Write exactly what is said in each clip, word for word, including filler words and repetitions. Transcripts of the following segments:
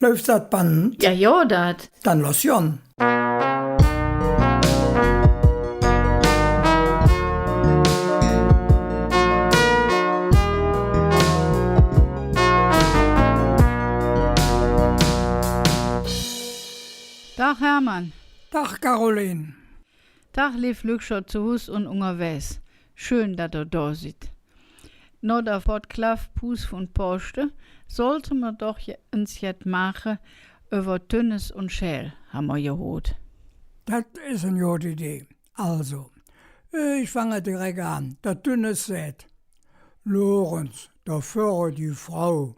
Läuf dat Band? Jo, jo, dat. Dann loss gonn. Dag, Hermann. Dag, Caroline. Dag, leev Lückcher zo Hus un ungerwägs. Schön, dat ehr do sid. No der Podklaaf-Puus vun Poosche sollte mer doch je-, ens jet maache üvver Tünnes un Schäl, han mer gehoot. Dat es en god Idee. Also, äh, ich fange direk aan. Der Tünnes säht: Lorenz, do vöre die Frau,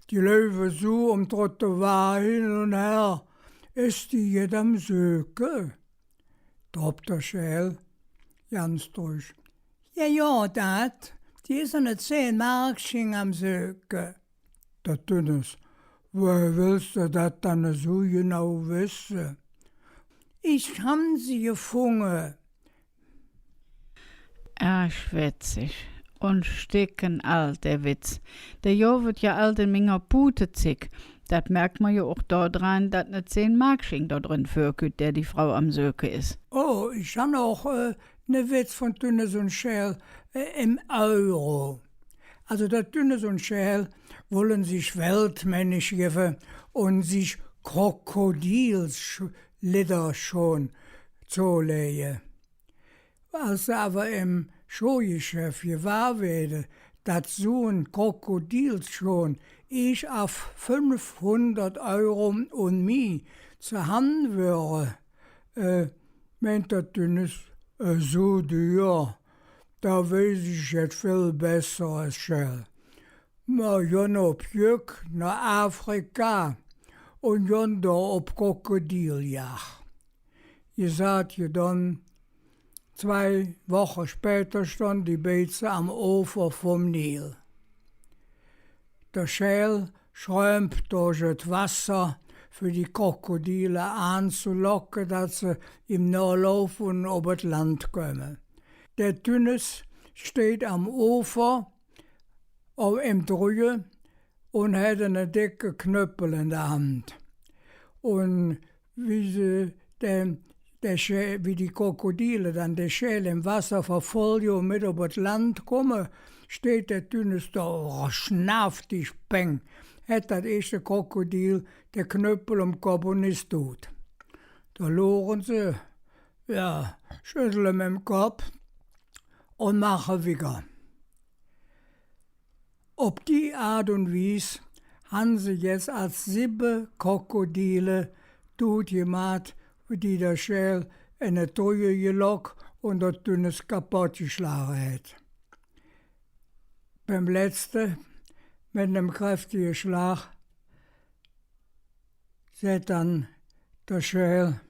die läuf su om Trottoir hin un her, es die jet am Söke? Drop der Schäl, ganz drüg: Jo, jo, dat, die es ene Zehn-Mark-Sching am Söke. Der Tünnes: Woher wells do dat dann esu genau wesse? Ich han se gefunge. Ärg witzig un stickealt, dä Witz. Dä gov et jo ald en minger Puutezigg. Dat merk mer jo och dodran, dat ne Zehn-Mark-Sching do dren vörkütt, dä die Frau am Söke es. Oh, ich han och, äh, ne Witz vun Tünnes un Schäl, äh, em Euro. Also, der Tünnes un Schäl wolle sich weltmännisch gevve un sich Krokodilslidderschohn zoläge. Als se ävver em Schohgeschäff gewahr weede, dat su en Krokodilschohn eesch av fünfhundert Euro un mih ze han wöre, äh, meint der Tünnes: Äh, su düür, do weiß ich jet vill Besseres, Schäl. Mer gonn op Jöck noh Afrika un gonn do op Krokodiljagd. Gesaht, gedon. Zwei Woche späder stonn die beidse am Ofer vum Nil. Der Schäl schwämp durch et Wasser, för die Krokodile aanzelocke, dat se im nohlaufe un op et Land kome. Der Tünnes steiht am Ofer, o-, em Drüge, un hät ene decke Knöppel en der Hand. Un wie se dä, dä Schä-, wie die Krokodile dann dä Schäl em Wasser verfolge un met op et Land kumme, steiht der Tünnes do, schnaaf dich, peng, hät dat eeschte Krokodil dä Knöppel om Kopp un es dud. Do luure se, jo, schöddele mem Kopp un maache wigger. Op die Aat un Wies han se jetz allt sibbe Krokodile dud gemaht, die der Schäl en et Drüge gelock un der Tünnes kapodd geschlage hät. Beim letzte, met nem kräftige Schlag, säht dann der Schäl,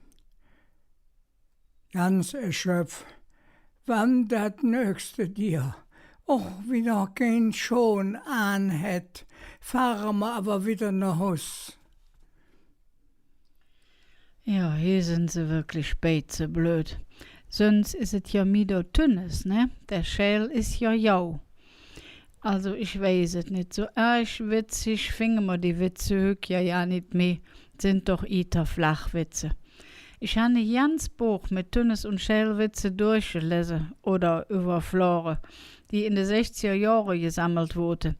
ganz erschöpf: Wann dat nöchste Dier och widder kein Schohn aan hät, fahre mer ävver widder noh Hus. Jo, hee sin se wirklich beidse blöd. Söns es et jo mih der Tünnes, ne? Der Schäl es jo gau. Also, ich weiß et nit. Su ärg witzig finge mer die Witze hügg jo, jo nit mih. Sin doch iter Flachwitze. Ich han e ganz Boch met Tünnes un Schäl Witze durchgelese oder üvverflore, die en de sechziger Johre gesammelt woodte.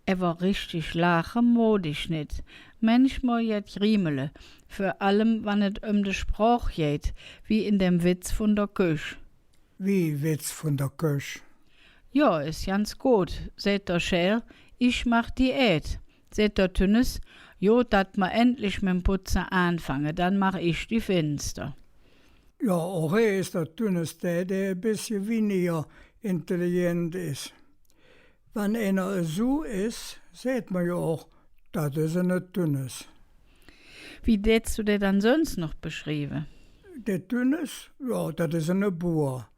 Ävver richtig laache moot ich nit. Mänchmol jet griemele, vür allem, wann et öm de Sproch geiht, wie en däm Witz vun der Köch. Wie Witz vun der Köch? Jo, es ganz god, säht der Schäl, ich maach Diät. Säht der Tünnes, jo, dat mer endlich mem Putze aanfange, dann maach ich die Finster. Jo, och hee es der Tünnes dä, dä e bessche winniger intelligent es. Wann einer esu es, säht mer jo och, dat es ene Tünnes. Wie dääts do dä dann söns noch beschrieve? Der Tünnes, jo, dat es ene Boor.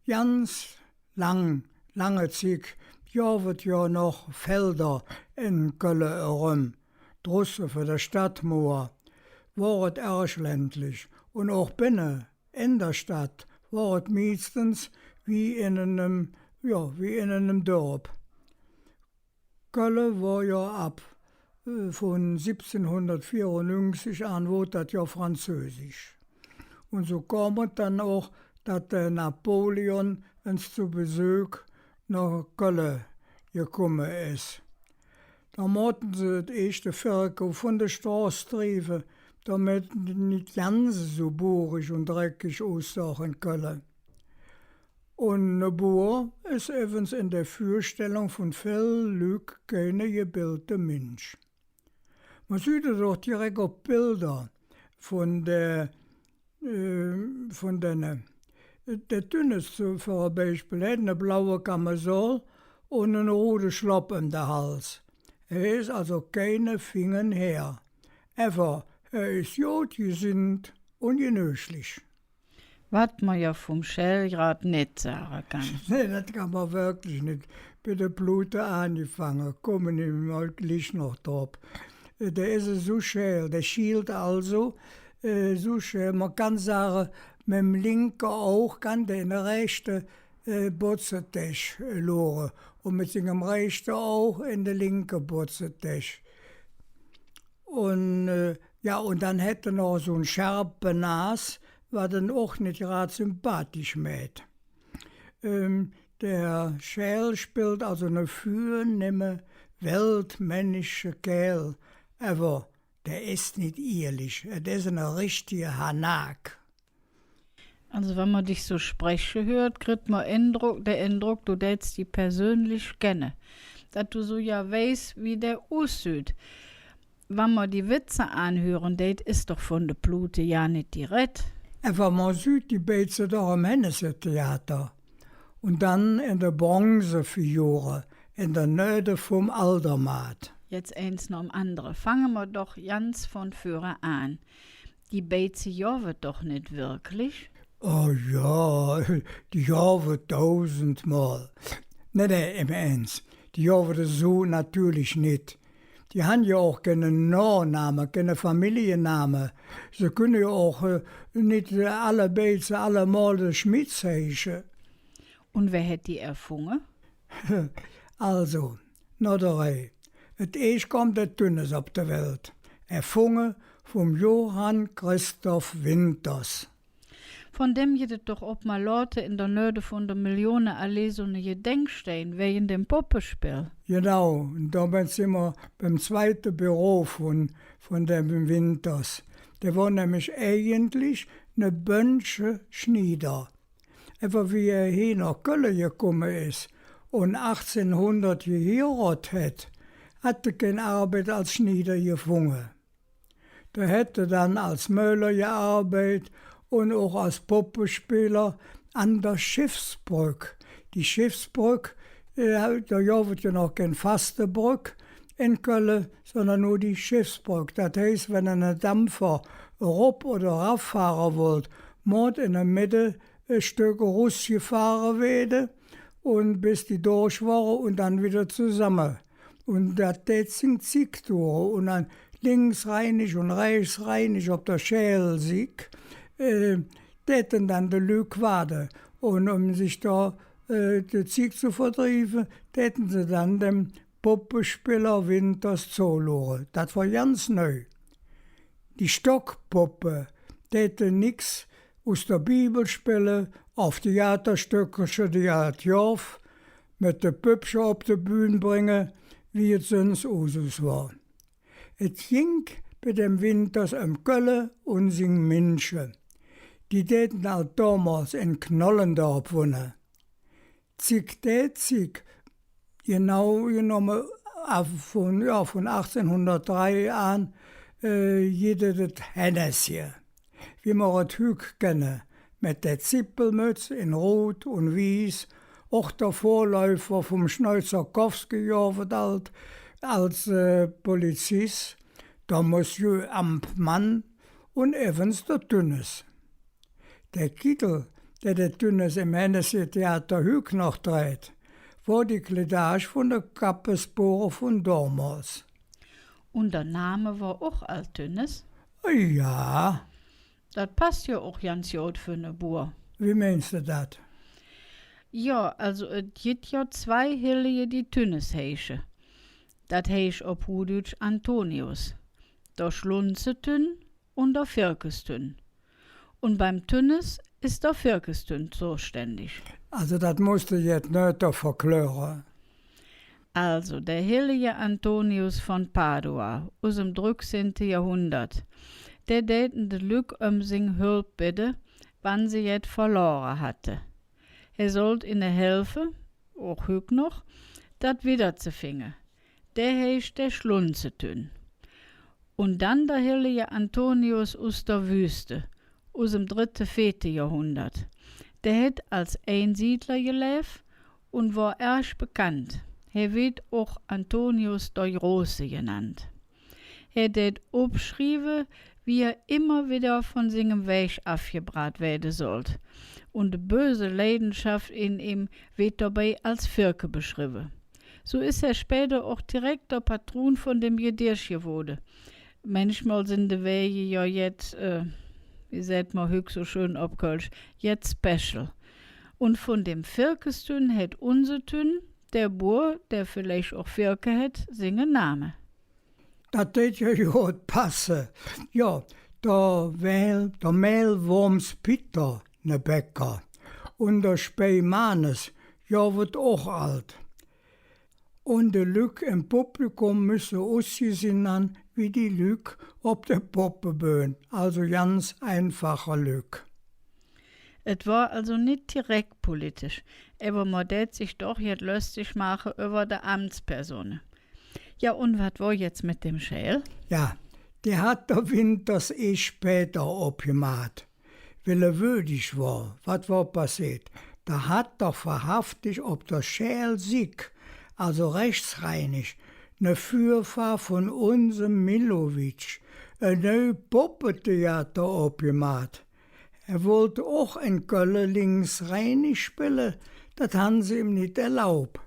Ganz lang, lange Zigg, gov et jo noch Felder en Kölle eröm, drusse vür der Stadtmuur, wor et ärg ländlich, un och benne en der Stadt wor et miestens wie en enem, jo, wie en enem Dörp. Kölle wor jo av Äh, vun sibbzehnhundertveerunnüngzig aan woodt dat jo französisch. Un su kom et dann och, dat der Napoleon ens zo Besök noh Kölle gekumme es. Do moote se et eeschte Ferke vun der Stroß drieve, domet et nit ganz esu burig un dreckig ussohch en Kölle. Un ne Buur es evvens en der Vürstellung vun vill Lück keine gebildte Minsch. Mer süht et och direk op Belder vun der, äh, vun denne. Der Tünnes för e Beispill, hä hät ne blaue Kamisol un ene rude Schlopp öm der Hals. Hä es alsu keine finge Häär. Ävver hä es god gesinnt un genöglich. Wat mer jo vum Schäl grad nit sage kann. Nä, dat kann mer wirklich nit. Bei de Plute aangefange, kumme mer glich noch drop. Äh, dä es esu schäl, dä schielt alsu, äh, esu schäl. Mer kann sage, mem linke Aug kann dä en de räächte, äh, Botzetäsch, äh, luure. Un met singem rächte Aug en de linke Botzetäsch. Un, äh, jo, un dann hät hä noch su en scharpe Nas, wat en och nit grad sympathisch mäht. Ähm, der Schäl spillt alsu ne vürnehme, weltmännische Kääl, ävver dä es nit ihrlich, et es ene richtige Hanak. Alsu, wann mer dich su spreche hürt, kritt mer Endrock, der Endrock, do däts die persönlich kenne. Dat do su jo weiß, wie dä ussüht. Wann mer die Witze aanhüre deit, es doch vun de Plute jo nit die Red. Ävver mer süht die beidse doch em Hännesche-Theater. Un dann en de Bronzefigure en der Nöh vum Aldermaat. Jetz eins nohm andere. Fange mer doch ganz vun vüre aan. Die beidse gov et doch nit wirklich? Oh jo, die gov et dausendmol. Nä, nä, em Ähns. Die gov et esu natörlich nit. Die han jo och keine Nohname, keine Familljenname. Se künne jo och, äh, nit, äh, alle beidse allemol de Schmitz heiße. Un wä hät die erfunge? Alsu, noh der Reih. Et eesch kütt der Tünnes op de Welt. Erfunge vum Johann Christoph Winters. Vun däm gitt et doch op Melote en der Nöh vun der Millionenallee su ene Gedenkstein wäge däm Poppespill. Genau, un domet sin mer beim zweite Büro vun, vun däm Winters. Dä wor nämlich eigentlich ne Bönnsche Schnieder. Ävver wie hä hee noh Kölle gekumme es un achtzehnhundert gehierodt hät, hät hä kein Arbeid als Schnieder gefunge. Do hät hä dann als Möler gearbeidt un och als Poppespiller an der Scheffsbröck. Die Scheffsbröck, äh, do gov et jo noch kein faste Bröck en Kölle, sondern nor die Scheffsbröck. Dat heiß, wann ene Damfer erop oder erav fahre wollt, moot en der Medde e Stöck erusgefahre weede un bes die durch wore un dann widder zesamme. Un dat dät sing Zigg duure un dann linksrheinisch un rächsrheinisch op der Schäl Sigg, äh, däte dann de Lück waade. Un öm sich do, äh, de Zigg ze verdrieve, däte se dann däm Poppespiller Winters zoluure. Dat wor ganz neu. Die Stockpoppe däte nix us der Bibel spille, ov Theaterstöckercher, die et gov, met de Pöppcher op de Bühn bränge, wie et söns Usus wor. Et ging bei däm Winters öm Kölle un sing Minsche. Die däte ald domols en Knollendorf wonne. Zigg dä Zigg, genau genomme, av, vun, jo, vun achtzehnhundertdrei aan, äh, gitt et et Hännesche, wie mer et hügg kenne, met der Zippelmötz en Rud un Wieß, och der Vörläufer vum Schnäuzerkowski, jo, wood ald als, äh, Poliziss, der Monsieur Amtmann un evvens der Tünnes. Der Kittel, dä der Tünnes em Hännesche-Theater hügg noch dräht, wor die Kledage vun de Kappesbuure vun domols. Un der Name wor och ald Tünnes? Jo. Dat pass jo och ganz god för ne Buur. Wie meins do dat? Jo, alsu, et gitt jo zwei Hellige, die Tünnes heiße. Dat heiß op Huhdütsch Antonius, der Schlunzetünn un der Firkestünn. Un beim Tünnes es der Firkestünn zoständig. Also, dat muss de jetz nöher verkläre. Also, der hellige Antonius vun Padua us dem drücksehnte Johrhundert, dä dät de Lück öm sing Hölp bedde, wann se jet verlore hatte. Hä sollt inne helfe, och hügg noch, dat widderzefinge. Dä heiß der Schlunzetünn. Un dann der hellige Antonius us der Wüste, us dem drette, veete Johrhundert. Dä hät als Einsiedler geläv un wor ärg bekannt. Hä weed och Antonius der Große genannt. Hä dät opschrieve, wie hä immer widder vun singem Wäg avgebraht wääde sollt. Un de böse Leidenschaff en im weed dobei als Firke beschrevve. Su es hä späder och direk der Patron vun dem Gedeerch gewoode. Manchmol sin de Wäge jo jet, äh, wie säht mer hügg su schön op Kölsch, jet special. Un vun dem Firkestünn hät unse Tünn, der Boor, dä villeich och Firke hät, singe Name. Dat deit jo god passe. Jo, der Mähl-, der Mählwurms Pitter, ne Bäcker, un der Speimanes, jo, weed och ald. Un de Lück em Publikum müsse usgesinn han wie die Lück op der Poppebühn, also ganz einfache Lück. Et wor also nit direk politisch, ävver mer dät sich doch jet löstig maache üvver de Amtspersone. Jo, un wat wor jetz met dem Schäl? Jo, dä hät der Winters eesch späder opgemaht, weil hä wödig wor. Wat wor passeet? Do hät doch wahrhaftig op der Schäl Sick, also rechtsrheinisch, ne Vürfahr vun unsem Millowitsch, e neu Poppetheater opgemaht. Hä wollt och en Kölle linksrheinisch spille, dat han se im nit erlaub.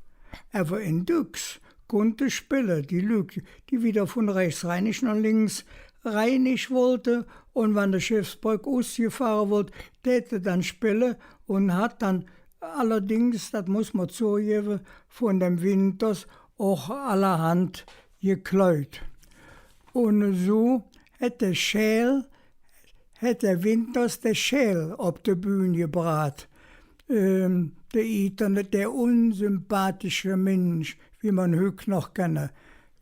Ävver en Düx kunnt hä spille, die Lück, die widder vun rechtsrheinisch noh linksrheinisch wollte, un wann de Scheffsbröck usgefahre woodt, dät hä dann spille un hät dann allerdings, dat muss mer zogevve, vun dem Winters och allerhand geklaut. Un su hät der Schäl, hät der Winters der Schäl op de Bühn gebraht. Ähm, der Iterne, der unsympathische Minsch, wie mer hügg noch kenne.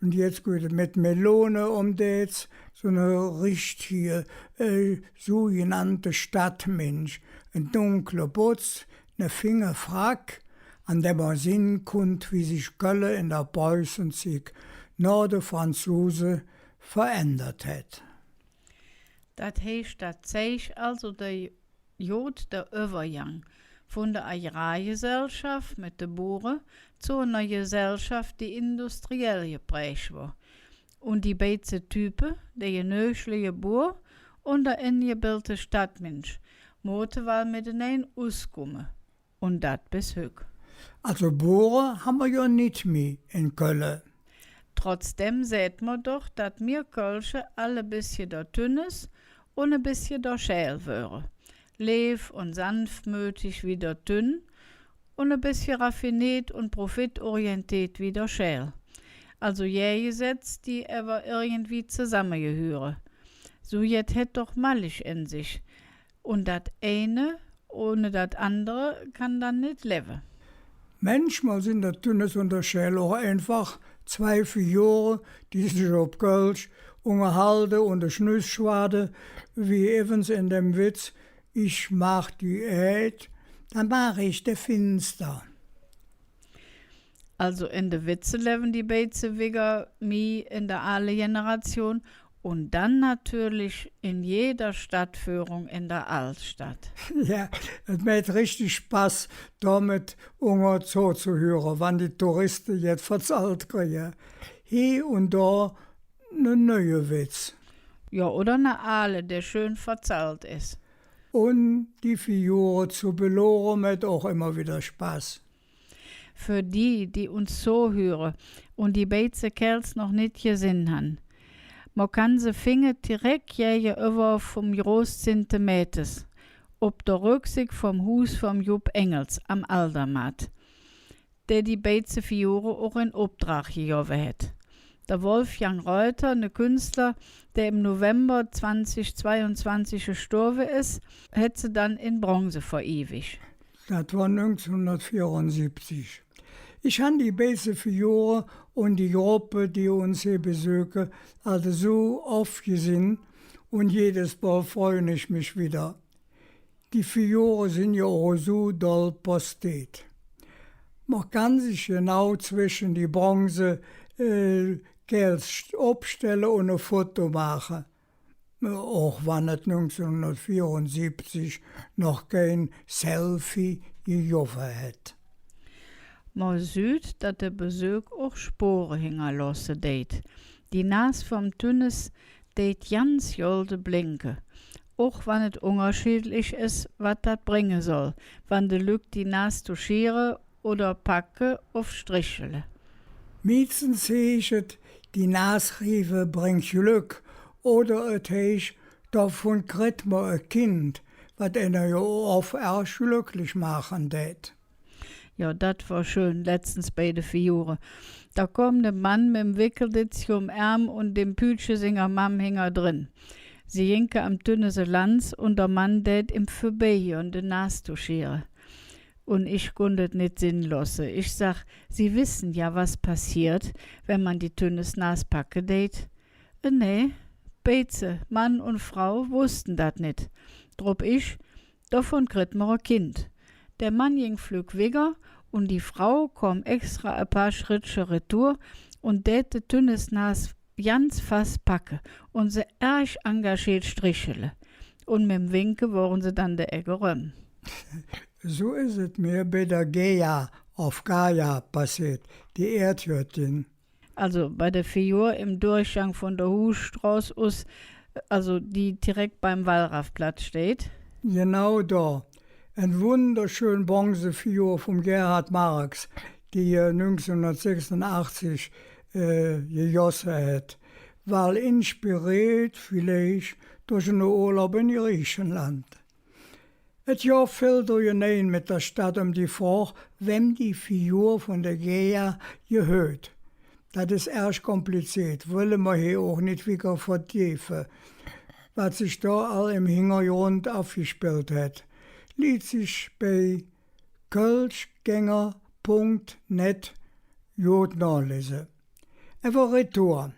Un jetz geiht et met Melone öm Dätz, su ne richtige, äh, sugenannte Stadtminsch. En dunkle Botz, ne finge Frack, an däm mer sinn kunnt, wie sich Kölle en der Preußezick noh de Franzuse verändert hät. Dat heiß, dat zeig also der god der Üvvergang vun der Agrargesellschaff met de Boore zo ener Gesellschaff, die industriell gepräg wor. Un die beidse Type, der genögliche Boor un der engebildte Stadtminsch, moote wall metenein uskumme. Un dat bes hügg. Also Boore han mer jo nit mih en Kölle. Trotzdäm säht mer doch, dat mir Kölsche all e bessche der Tünnes un e bessche der Schäl wöre. Leev un sanftmödig wie der Tünn un e bessche raffineet un profitorienteet wie der Schäl. Also Gägesätz, die ävver irgendwie zesammegehüre. Su jet hät doch Mallich en sich. Un dat eine ohne dat andere kann dann nit levve. Manchmol sin der Tünnes un der Schäl och einfach zwei Figure, die sich op Kölsch ungerhalde un de Schnüss schwade, wie evvens en dem Witz: Ich mach die Ääd, dann mach ich de Finster. Also en de Witze levve die beidse wigger mih en der aale Generation un dann natörlich en jeder Stadtführung en der Aldstadt. Jo, et mäht richtig Spass, domet unger zozohüre, wann die Touriste jet verzallt krige. Hee un do ne neue Witz. Jo, oder ne aale, dä schön verzallt es. Un die Figure ze belore mäht och immer widder Spass. För die, die uns zohüre un die beidse Kääls noch nit gesinn han, mer kann se finge direk gägeüvver vum Großzinte Mätes, op der Röcksigg vum Huus vum Jupp Engels am Aldermaat, dä die beidse Figure och en Opdrag gegovve hät. Der Wolfgang Reuter, ne Künstler, dä em November zwanzig zweiunzwanzig gestorve es, hät se dann en Bronze veriwig. Dat wor nüngzehnhundertveerunsibbzig. Ich han die beidse Figure un die Gruppe, die uns hee besöke, allt esu off gesinn, un jedes Mol freuen ich mich widder. Die Figure sin jo och esu doll posteet. Mer kann sich genau zwesche die bronze, äh, Kääls st-, opstelle un e Foto maache. Och wann et nüngzehnhundertveerunsibbzig noch kein Selfie gegovve hät. Mer süht, dat der Besök och Spore hingerlooße deit. Die Nas vum Tünnes deit ganz golde blinke. Och wann et ungerschiedlich es, wat dat bränge soll, wann de Lück die Nas touchiere oder packe ov strichele. Mihtstens heiß et, die Nas rieve brängk Glöck, oder et heiß, dovun kritt mer e Kind, wat einer jo off ärg glöcklich maache deit. Jo, dat wor schön, letztens bei de Figure. Do kom ne Mann mem Weckelditzche om Ärm un dem Pütche singer Mamm hingerdren. Se gingke am Tünnes elans un der Mann dät em Vörbeigonn de Nas touchiere. Un ich kunnt et nit sin looße. Ich sag: „Sie wissen ja, was passiert, wenn man die Tünnesnas packe deit?“ Äh, nä, beidse, Mann un Frau, woossten dat nit. Drop ich: „Dovun kritt mer e Kind.“ Der Mann ging flöck wigger un die Frau kom extra e paar Schrettche retour un dät de Tünnesnas ganz fass packe un se ärg engagiert strichele. Un mem Winke wore se dann de Eck eröm. Su es et mir bei der Gea ov Gaia passeet, die Erdgöttin. Also bei der Figur em Durchgang vun der Huhstroß us, also die direk beim Wallrafplatz steiht. Genau do. En wunderschön Bronzefigur vum Gerhard Marcks, die hä nüngzehnhundertsechsunachzig, äh, gegosse hät. Wall inspireet, villeich, durch ene Urlaub en Griechenland. Et gov vill Durchenein met der Stadt öm die Frog, wäm die Figur vun der Gea gehööt. Dat es ärg kompliziert, welle mer hee och nit wigger verdeefe, wat sich do all em Hingergrund avgespillt hät. Liet sich bei kölschgänger Punkt net god nolese. Ävver retour.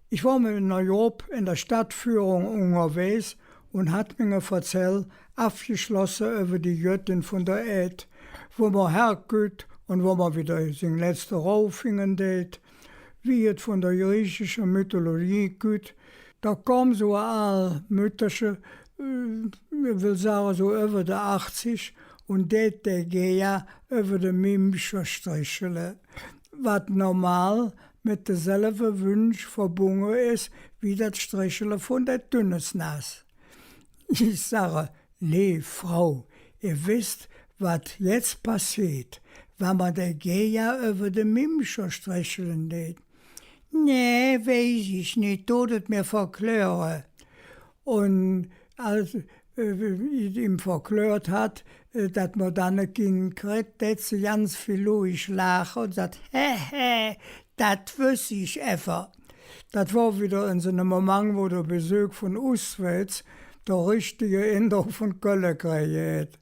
Ich wor met ener Grupp en der Stadtführung ungerwägs un hatt minge Verzäll avgeschlosse üvver die Göttin vun der Ääd, wo mer herkütt un wo mer widder sing letzte Rauh finge deit, wie et vun der griechischer Mythologie kütt. Do kom su e aal Mütterche, äh, ich well sage, su üvver de achzig, un dät der Gea üvver de Mimmcher strichele, wat normal met deselve Wünsch verbunge es wie dat Strichele vun der Tünnesnas. Ich sage: „Leev Frau, ehr wesst, wat jetz passeet, wann mer der Gea üvver de Mimmcher strichele deit?“ „Nä, weiß ich nit, dot et mir verkläre.“ Un als, äh, ich im verklärt hatt, äh, dat mer dann e Kind kritt, dät se ganz vill luusch laache un säht: „Hä, hä, dat wöss ich ävver.“ Dat wor widder en su ene Moment, wo der Besök vun uswääts der richtige Endrock vun Kölle kräge hät.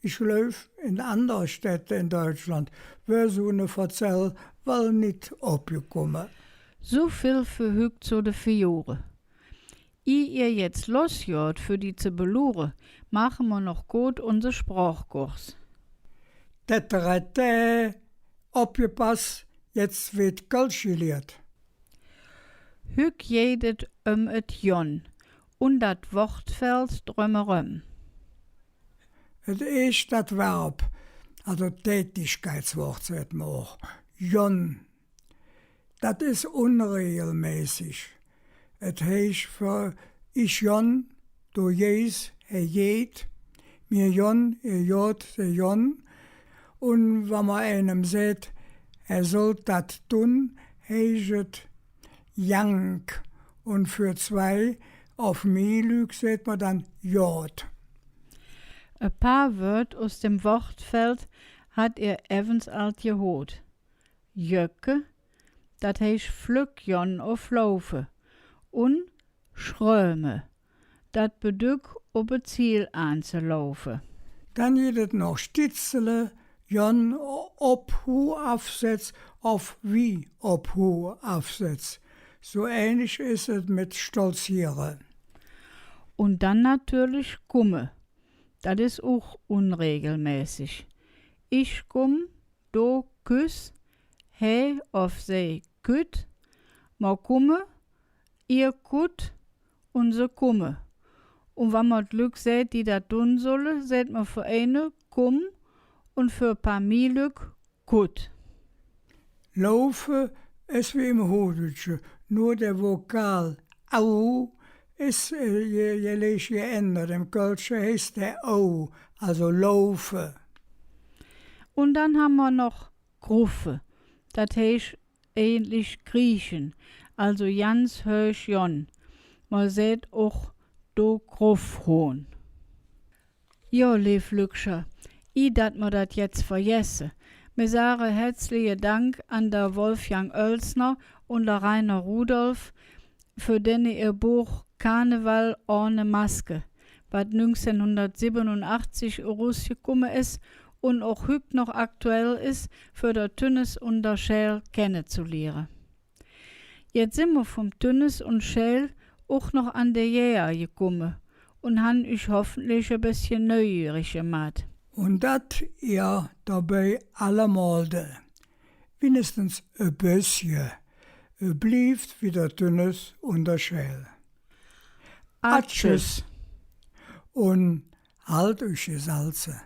Ich gläuv, en andere Städte en Deutschland wör su ene Verzäll wall nit opgekumme. Su vill för hügg zo de Figure. Ih ehr jetz lossgoht, för die ze beluure, maache mer noch koot unse Sprochkurs. Täterätä, opgepass, jetz weed Kölsch geliert. Hügg geiht et öm et Gonn un dat Wortfeld drömeröm. Et es dat Verb, alsu Tätigkeitswort, säht mer och, gonn. Dat es unregelmäßig. Et heiß för ich gonn, do geihs, hä geiht, mir gonn, ehr goht, se gonn. Un wann mer einem säht, hä sollt dat dun, heiß et gangk. Un för zwei ov mih Lück säht mer dann goht. E paar Wööd us dem Wortfeld hat ehr evvens ald gehoot. Jöcke, dat heiß flöck gonn ov laufe. Un schröme, dat bedügg op e Ziel aanzelaufe. Dann gitt et noch stitzele, gonn op huh avsetz ov wie op huh avsetz. Su ähnlich es et met stolziere. Un dann natörlich kumme. Dat es och unregelmäßig. Ich kumm, do küss, hä ov se kütt, mer kumme, ehr kutt un se kumme. Un wann mer Lück säht, die dat dun solle, säht mer för eine kumm un för e paar mih Lück kutt. Laufe es wie em Huhdütsche, nor der Vokal au es, äh, je, je leich geändert. Em Kölsche heiß dä ou, alsu laufe. Un dann han mer noch gruffe. Dat heiß eigentlich krieche, alsu ganz höösch gonn. Mer säht och do gruff hon. Jo, leev Lückcher, ih dat mer dat jetz vergesse, mir sage hätzliche Dank an der Wolfgang Oelsner un der Rainer Rudolph för denne ehr Boch Karneval ohne Maske, wat nüngzehnhundertsibbenunachzig erusgekumme es un och hügg noch aktuell es, för der Tünnes un der Schäl kennezeliere. Jetz sin mer vum Tünnes un Schäl och noch an de Gäger gekumme un han üch hoffentlich e bessche neugierig gemaht. Un dat ehr dobei allemolde, winnigstens e bessche, äh, blievt wie der Tünnes un der Schäl. Atschüss. Un haldt üch gesalze.